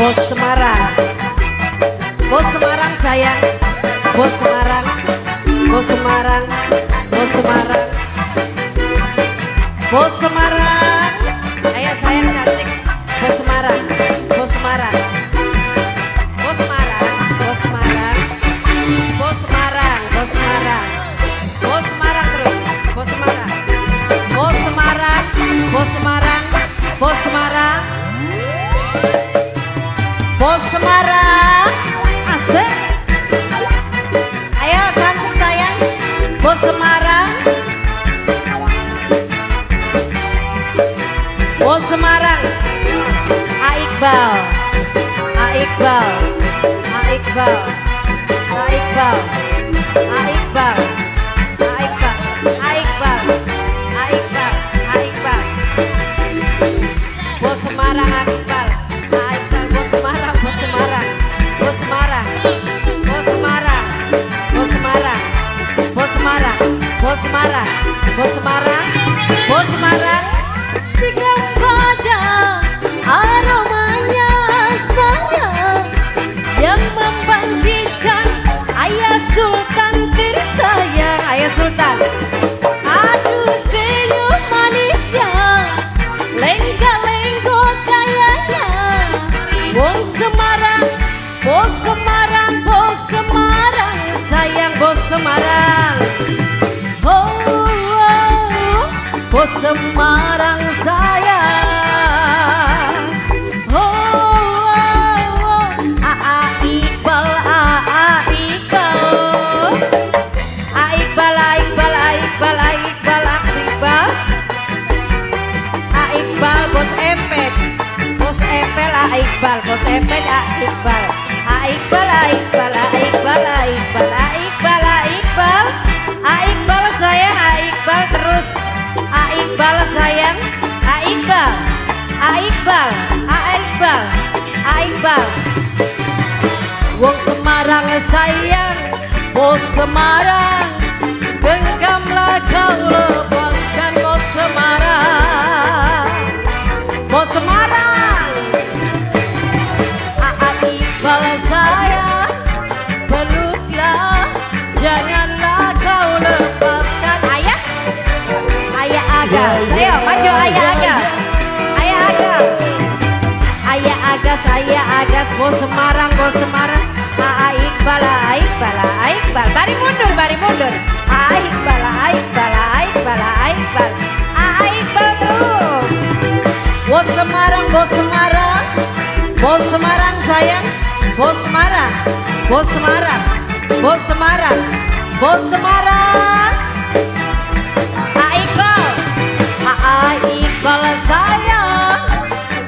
Bos Semarang. Bos Semarang sayang. Bos Semarang. Bos Semarang. Bos Semarang. Bos Semarang. Ayo sayang cantik. Bos Semarang. Bos Semarang. Bos Semarang. Bos Semarang. Bos Semarang. Bos Semarang. Bos Semarang terus. Bos Semarang. Bos Semarang. Bos Semarang. Bos Semarang. Bos Semarang. Asik. Ayo cantik sayang. Bos Semarang. Bos Semarang. A Iqbal. A Iqbal. A Iqbal. A Iqbal. A Iqbal. A Iqbal. A Iqbal. A Iqbal. A Iqbal. Bos Semarang A Iqbal. A Iqbal. Bos Semarang. Bos Semarang. Bos Semarang. Bos Semarang. Bos Semarang. Bos Semarang. Bos Semarang. Bos Semarang. Bos Semarang. Sigang pada aromanya asmara yang membangkitkan Ayah Sultan tersayang. Ayah Sultan. Aduh senyum manisnya, lengka-lengko kayanya. Wong Semarang, bos Semarang, bos Semarang, sayang bos Semarang. Oh, oh, bos Semarang sayang. Oh, oh, oh. A Iqbal, A Iqbal. A Iqbal, A Iqbal, A Iqbal, A Iqbal, A Iqbal. A Iqbal bos Empet. Bos Empel A Iqbal, bos Empet A Iqbal. A Iqbal, A Iqbal, A Iqbal, A Iqbal, A Iqbal, A Iqbal. A Iqbal sayang, A Iqbal terus. A Iqbal sayang, A Iqbal. A Iqbal, A Iqbal, A Iqbal. Wong Semarang sayang, bos Semarang, genggamlah kau lepaskan bos Semarang. Bos Semarang. A Iqbal sayang, peluklah, janganlah kau lepaskan. Ayah, Ayah Agas, ayo maju Ayah Agas, Ayah Agas, Ayah Agas, Ayah Agas, bos Semarang, bos Semarang, A Iqbal, A Iqbal, A Iqbal, bari mundur, bari mundur, A Iqbal, A Iqbal, A Iqbal, A Iqbal, A Iqbal terus. Bos Semarang, bos Semarang, bos Semarang sayang, bos Semarang, bos Semarang, bos Semarang, bos Semarang. A Iqbal, A Iqbal sayang,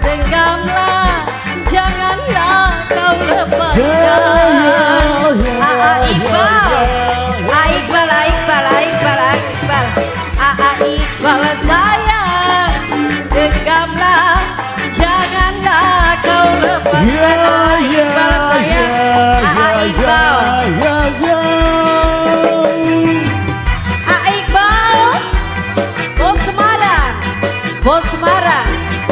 genggamlah, janganlah kau lepaskan. A Iqbal, A Iqbal, A Iqbal, A Iqbal, A Iqbal, A Iqbal sayang, genggamlah, janganlah kau lepaskan. A Iqbal sayang, A Iqbal, A Iqbal, bos Semarang, bos Semarang,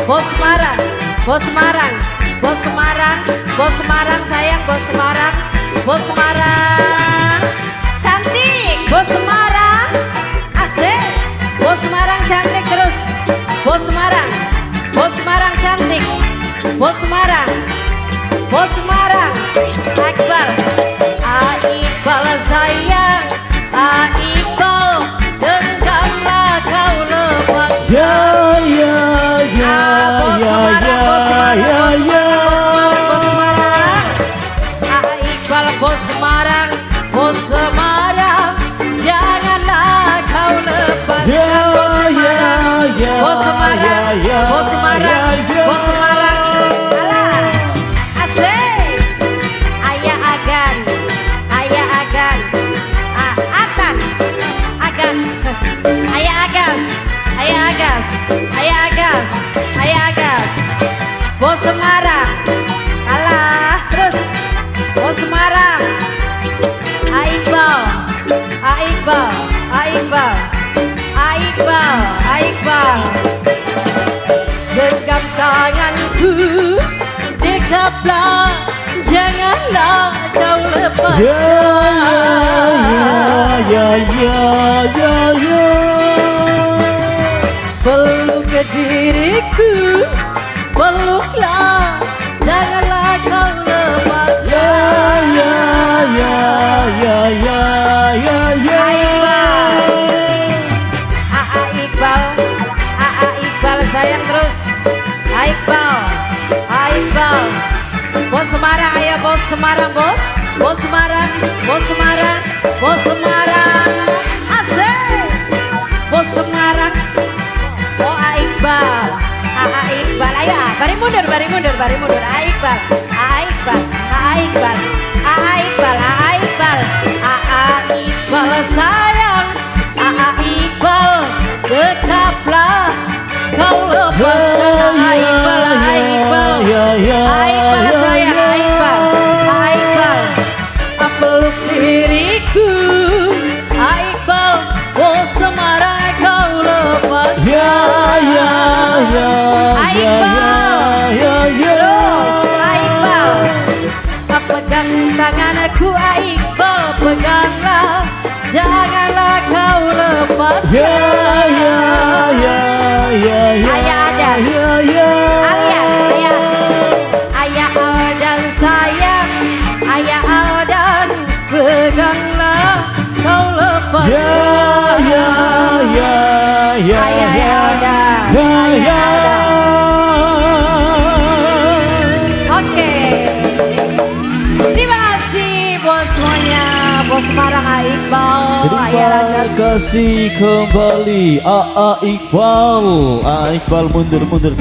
bos Semarang, bos Semarang, bos Semarang, bos Semarang sayang, bos Semarang, bos Semarang, cantik, bos Semarang, asik, bos Semarang cantik terus, bos Semarang, bos Semarang cantik, bos Semarang, bos Semarang, Iqbal, A Iqbal sayang, A Iqbal, genggamlah kau lepaskan. Ah, bos Semarang, bos Semarang, bos Semarang, bos Semarang, bos Semarang. A Iqbal bos Semarang, bos Semarang, janganlah kau lepaskan. Bos Semarang, bos Semarang, bos Semarang, bos Semarang. Alah, asik. Ayah Agas. Lepaskan. Ya ya ya ya. Peluk diriku, peluklah, janganlah kau lepaskan. Ya ya ya ya ya ya. Iqbal, Aa Iqbal, Aa Iqbal sayang terus. A Iqbal, A Iqbal. Bos Semarang, ayo bos Semarang bos, bos Semarang, bos Semarang, bos Semarang, asik, bos Semarang. Oh A Iqbal, A Iqbal, ayo bari mundur, bari mundur, bari mundur. A Iqbal, A Iqbal, A Iqbal, A Iqbal, A Iqbal, A Iqbal sayang, A Iqbal, dekaplah kau lepaskan. A Iqbal, A Iqbal, A Iqbal sayang, A Iqbal, A Iqbal, peluk diriku, A Iqbal, oh Semarang kau lepaskan. Ya ya ya A ya Iqbal. Ya ya. Terus A Iqbal, pegang tanganku A Iqbal, peganglah, janganlah kau lepaskan. Ya ya ya ya ya. Ayah ada. Ya ya. Ayah, ayah, ayah Aldan sayang, ayah Aldan, peganglah kau lepaskan. Ya ya ya ya. Ayah ya Aldan, ya ayah ya. Aldan. Oke. Terima kasih buat semuanya, bos Semarang A Iqbal, Ayah Terima Ragas. Kasih kembali AA Iqbal. AA Iqbal mundur mundur.